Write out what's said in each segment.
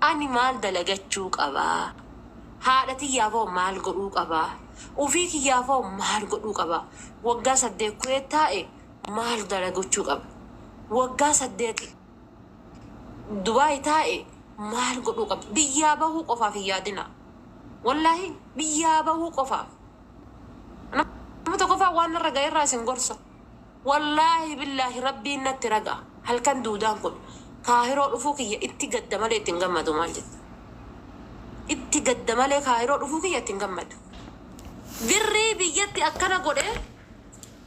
Ani maal dalagachuu qabaa? Haadha tiyyaafoo maal godhuu qabaa? Ufii kiyyaafoo maal godhuu qabaa? Waggaa 8 Kuweet taa'e maal dalagachuu qaba? Waggaa 8 Dubaay taa'e maal godhuu qaba? Biyyaa bahuu qofaaf hin yaadinaa. Wallaahi biyyaa bahuu qofaaf. Nama tokkoffaa waan narra ga'e irraa isin gorsa. Wallaahi billaahi Rabbiin natti ragaa. Halkan duudaan kun Kaahiroo dhufuu kiyya itti gadda malee itti hin gammadu maal jetta? Itti gadda malee Kaahiroo dhufuu kiyya itti hin gammadu. Birrii biyyatti akkana godhee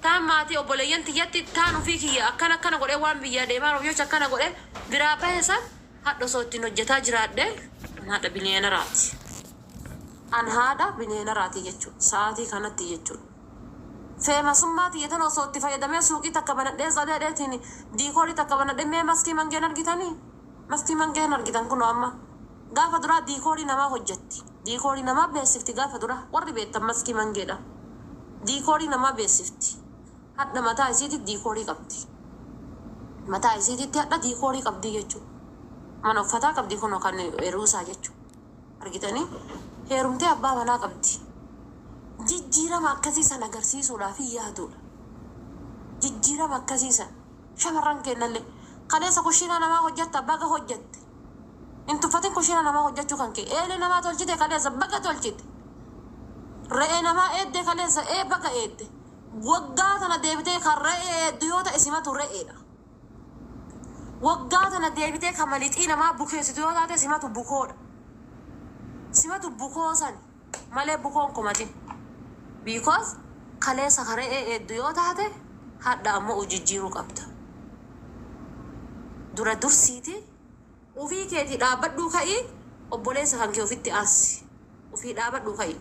taan maatii obboleeyyan tiyyatti taan ufii kiyya akkana akkana godhee waan biyyaa deemaa jecha akkana godhee biraa bahe san hadha osoo ittiin hojjetaa jiraadhee an haadha biliyeenaraati. An haadha biliyeenaraati jechuudha. Sa'aatii kanatti jechuudha. Feemasummaa tiyya tana osoo itti fayyadamee suuqii takka banadhee tsadeedheetiin diikoorii takka banadhee mee maskii mangeen argitanii? Maskii mangeen argitan kunoo amma. Gaafa duraa diikoorii namaa hojjetti. Diikoorii namaa beeksifti gaafa duraa. Warri beektan maskii mangeedha. Diikoorii namaa beeksifti. Hadha mataa isiitti diikoorii qabdi. Mataa isiititti hadha diikoorii qabdi jechuudha. Mana uffataa qabdi kunoo kan heeruusaa jechuudha. Argitanii? Heerumtee abbaa manaa qabdi. Jijjiirama akkasii san agarsiisuudhaaf yaaduudha. Jijjiirama akkasii san. Shamarran keenyallee kaleessa kushiinaa namaa hojjetta baga hojjette. Hin tuffatin kushiinaa namaa hojjechuu kan kee. Eelee namaa tolchite kaleessa baga tolchite. Re'ee namaa eeddee kaleessa ee baga eedde. Waggaa tana deebitee kan re'ee eeddu yoo ta'e simatu re'eedha. Waggaa tana deebitee kan malixii namaa bukeessitu yoo taate simatu bukoodha. Simatu bukoo sani malee bukoon komatin. Because kaleessa ka re'ee eeddu yoo taate hadha ammoo ujijjiiruu qabda. Dura dursiiti ufii keetii dhaabbadhuu ka'ii obboleessa kan kee ofitti aansi. Ufii dhaabadhuu ka'i.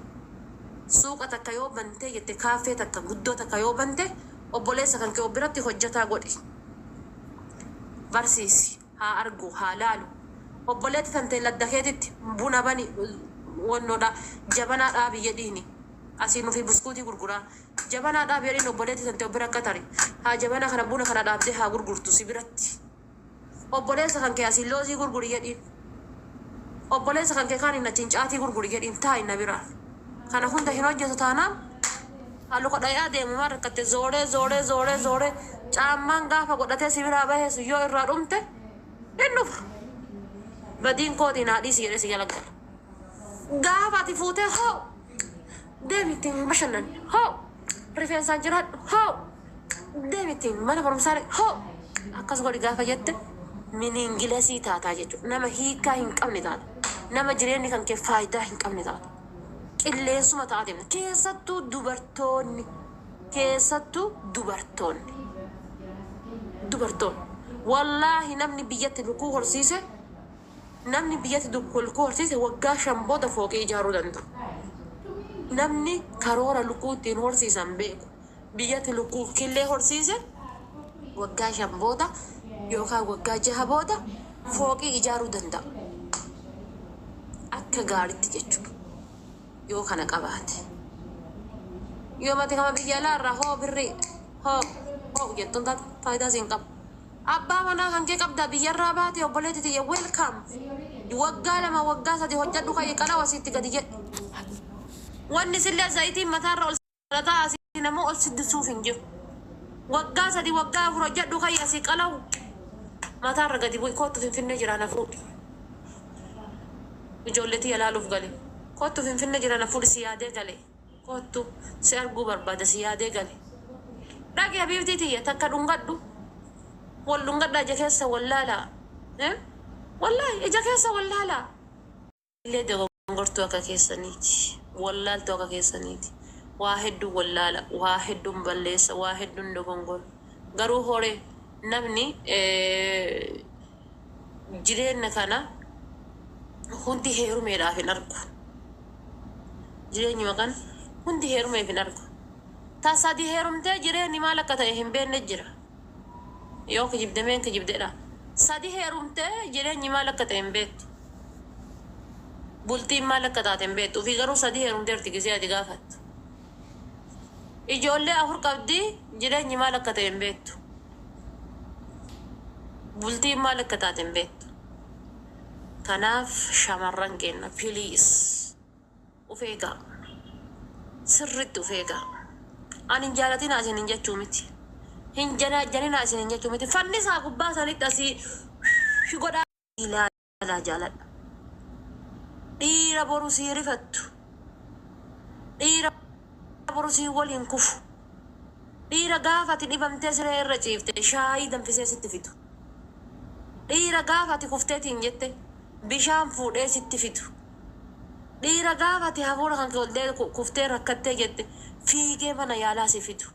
Suuqa takka yoo bantee jette kaaffee takka guddoo takka yoo bante obboleessa kan kee of biratti hojjataa godhi. Barsiisi. Haa argu, haa laalu. Obboleetti tantee ladda keetitti buna bani wonnoodha jabanaa dhaabi jedhiini. Asiin ufii buskuutii gurguraa. Jabanaa dhaabi jedhiin obboleetti tantee of bira qatari. Haa jabanaa kana buna kana dhaabdee haa gurgurtu si biratti. Obboleessa kan kee asiin loozii gurguri jedhiin. Obboleessa kan kee kaaniin achiin caatii gurguri jedhiin taa'i na biraa. Kana hunda hin hojjetu taanaan haalluka dhayaa deemu maal rakkatte zooree zooree zooree zooree caammaan gaafa godhatee si biraa bahee sun yoo irraa dhumte hin dhufa. Badiin kootii naa dhiisi jedhee si jala gala. Gaafa ati fuutee hoo deemi ittiin bashannani hoo rifeensaan jiraadhu hoo deemi ittiin mana barumsaa dhaqi hoo akkas godhi gaafa jette miniingilesii taataa jechuudha. Nama hiikaa hin qabne taata. Nama jireenyi kan kee faayidaa hin qabne taata. Qilleensuma ta'aa deemta. Keessattuu dubartoonni. Keessattuu dubartoonni. Dubartoonni. Wallaahi namni biyyatti lukkuu horsiise namni biyyatti lukkuu horsiise waggaa 5 booda fooqii ijaaruu danda'a. Namni karoora lukkuu ittiin horsiisan beeku biyyatti lukkuu killee horsiise waggaa 5 booda yookaan waggaa 6 booda fooqii ijaaruu danda'a. Akka gaariitti jechuudha. Yoo kana qabaate. Yoo mati kama biyya alaa irraa hoo birrii hoo hoo jettuun taate faayidaa siin qabu. Abbaa manaa kan kee qabdaa biyyarraa baate obboleetti tiyya welcome. Waggaa 2 waggaa 3 hojjedhu ka'ii qalawa sitti gadi jedhi. Wanni sillee zayitiin mataarra ol salataa asii namoo ol siddisuuf hin jiru. Waggaa 3 waggaa 4 hojjedhu ka'ii asii qalawu mataarra gadi bu'i koottu Finfinnee jiraa na fuudhi. Ijoollee tiyya laaluuf gale. Koottu Finfinnee jira na fuudhi si yaadee gale. Koottu si arguu barbaada si yaadee gale. Dhaqi habiibtii tiyya takka dhungadhu. Wal dhungadhaa ija keessa wal laalaa. Wallaahi ija keessa wal laalaa. Illee dogongortuu akka keessaniiti. Wallaaltuu akka keessaniiti. Waa hedduun wallaala, waa hedduun balleessa, waa hedduun dogongora. Garuu horee namni jireenya kana hundi heerumeedhaaf hin argu. Jireenyuma kana hundi heerumeef hin argu. Ta sadi heerumtee jireenyi maal akka ta'e hin beekne jira. Yoo kijibde meen kijibdedha. Sadi heerumtee jireenyi maal akka ta'e hin beektu. Bultiin maal akka taate hin beektu. Ofii garuu sadi heerumteerti gisee ati gaafattu. Ijoollee 4 qabdi jireenyi maal akka ta'e hin beektu. Bultiin maal akka taate hin beektu. Kanaaf shamarran keenna please uf eegaa. Sirritti uf eegaa. Ani hin jaalatinaa isinin jechuu miti. Hin janaajjaninaa isinin jechuu miti. Fannisaa gubbaa sanitti asii godhaa ilaalaa jaaladha. Dhiira boru sii rifattu. Dhiira boru sii waliin kufu. Dhiira gaafa ati dhibamtee siree irra ciifte shaayii danfisee sitti fidu. Dhiira gaafa ati kufteetiin jette bishaan fuudhee sitti fidu. Dhiira gaafa ati hafuura kan kee ol kuftee rakkattee jette fiigee mana yaalaa si fidu.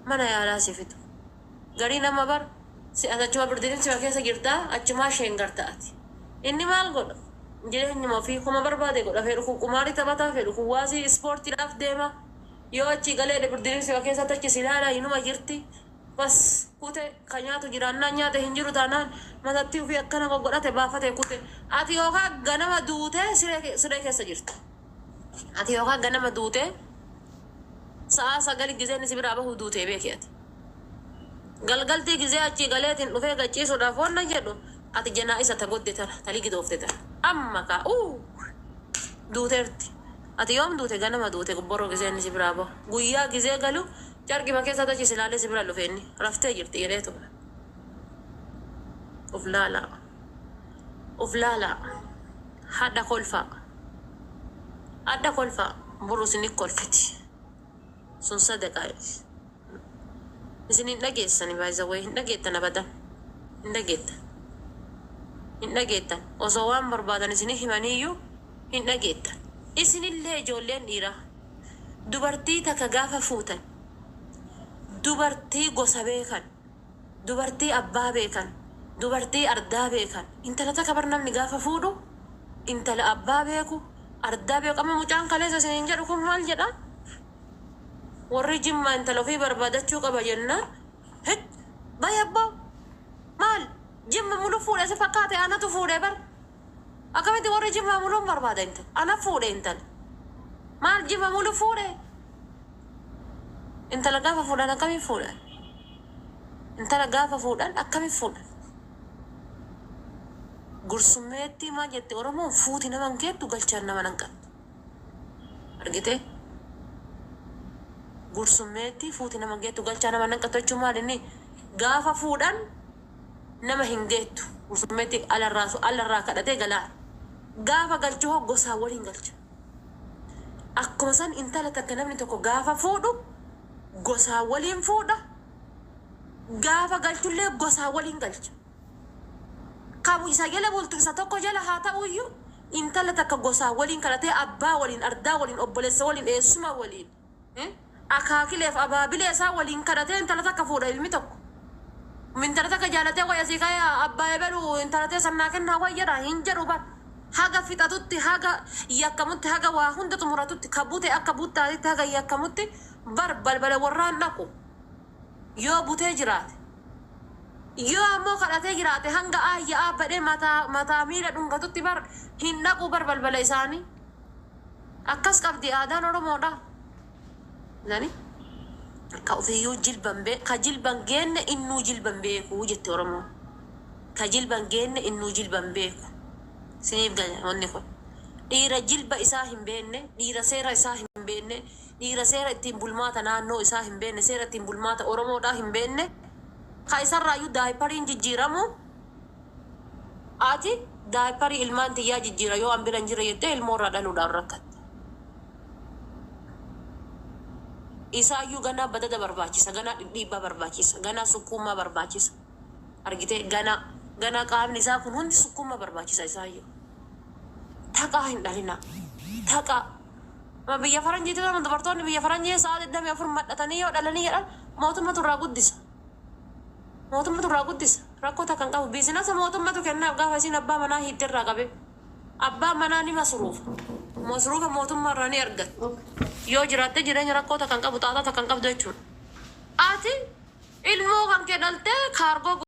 Mana yaalaa si fidu. Garii nama bar si ati achuma birdilibsima keessa jirtaa achumaa sheengarta ati. Inni maal godha? Jireenyuma ofii kuma barbaade godha. Fedhu kun qumaarii taphataa, fedhu kun waasii ispoortiidhaaf deema. Yoo achii galee birdilibsima keessatti achi si ilaala inuma jirti. Bas kute ka nyaatu jiraannaan nyaate hin jiru taanaan matattii ofii akkana goggodhate baafate kute. Ati yookaan ganama duutee siree keessa jirta. Ati yookaan ganama duutee sa'aa 9 gizeen inni si biraa bahu duutee beeki ati. Galgaltii gizee achii galeetiin dhufee gachiisuudhaaf wanna jedhu ati janaa isa ta godde tana ta ligidoofte tana. Amma kaa uu duuteerti. Ati yoom duute? Ganama duute boroo gizee inni si biraa bahu. Guyyaa gizee galu carqima keessa achi si ilaalee si bira dhufe inni raftee jirti jedheetu. Uf laalaa. Uf laalaa. Hadha kolfaa. Hadha kolfaa. Boru isin kolfiti. Sun sadaqaa. Isin hin dhageessani, by the way, hin dhageettan abadan. Hin dhageettan. Hin dhageettan. Osoo waan barbaadan isin himaniiyyuu hin dhageettan. Isinillee ijoolleen dhiiraa dubartii takka gaafa fuutan, dubartii gosa beekan, dubartii abbaa beekan, dubartii ardaa beekan, intala takka bar namni gaafa fuudhu intala abbaa beeku, ardaa beeku. Amma mucaan kaleessa isiniin jedhu kun maal jedha? Warri Jimmaa intala ofii barbaadachuu qaba jennaan, hit bayi abbaa, maal Jimma mulu fuudhe si fakkaate? Anatu fuudhe bar. Akkamitti warri Jimmaa muluun barbaada intala? Ana fuudhe intala. Maal Jimma mulu fuudhe? Intala gaafa fuudhan akkamiin fuudhan? Intala gaafa fuudhan akkamiin fuudhan? Gursummeettii maal jette Oromoon? Fuuti nama hin keettu, galchaan nama nan qabdu. Argitee? Gursummeettii fuuti nama hin geettu, galchaa nama nan qabdu jechuun maal inni? Gaafa fuudhan nama hin geettu. Gursummeettii alarraa kadhatee galaa. Gaafa galchu hoo gosaan waliin galcha. Akkuma san intala takka namni tokko gaafa fuudhu gosaan waliin fuudha. Gaafa galchullee gosaan waliin galcha. Kamu isa jala bultu isa tokko jala haa ta'uyyuu, intala takka gosaan waliin kadhatee, abbaa waliin, ardaa waliin, obboleessa waliin, eessuma waliin, akaakileef abaabilee isaa waliin kadhatee intala takka fuudha ilmi tokko. Intala takka jaalatee way asii ka'ee abbaa ebelu intala tee sannaa kennaa way jedha hin jedhu bar. Haga fixatutti, haga yakkamutti, haga waa hunda xumuratutti, ka bute akka buttaatitti haga yakkamutti bar balbala warraan dhaqu. Yoo butee jiraate. Yoo ammoo kadhatee jiraate, hanga aayya aabbadhee mataa mataa miila dhungatutti bar hin dhaqu bar balbala isaanii. Akkas qabdi aadaan Oromoodha. Nani? Ka ofiiyyuu jilban bee ka jilban geenne innuu jilban beeku jette Oromoon. Ka jilban geenne innuu jilban beeku. Siniif gala wanni kun. Dhiira jilba isaa hin beenne, dhiira seera isaa hin beenne, dhiira seera ittiin bulmaata naannoo isaa hin beenne, seera ittiin bulmaata Oromoodhaa hin beenne, ka isarraayyuu diaperiin jijjiiramu, ati diaperii ilmaan tiyyaa jijjiira yoo an bira hin jirre jettee ilmoorraa dhaluudhaan rakkatta. Isaayyuu ganaa badada barbaachisa, ganaa dhidhiibbaa barbaachisa, ganaa sukkuummaa barbaachisa. Argitee, ganaa ganaa qaamni isaa kun hundi sukkuummaa barbaachisa isaayyuu. Taqaa hin dhalinaa. Taqaa. Amma biyya faranjiitti nama dubartoonni biyya faranjii sa'a 24 madhatanii yoo dhalanii jedhan mootummatu irraa guddisa. Mootummatu irraa guddisa. Rakkoo takka hin qabu. Businessa mootummatu kennaaf gaafa isiin abbaa manaa hiitte irraa qabee. Abbaan manaa ni masruufa. Masruufa mootummaa irraa ni argata. Yoo jiraatte jireenya rakkoo takka hin qabu, xaaxaa takka hin qabdu jechuudha. Ati ilmoo kan kee dhaltee kaargoo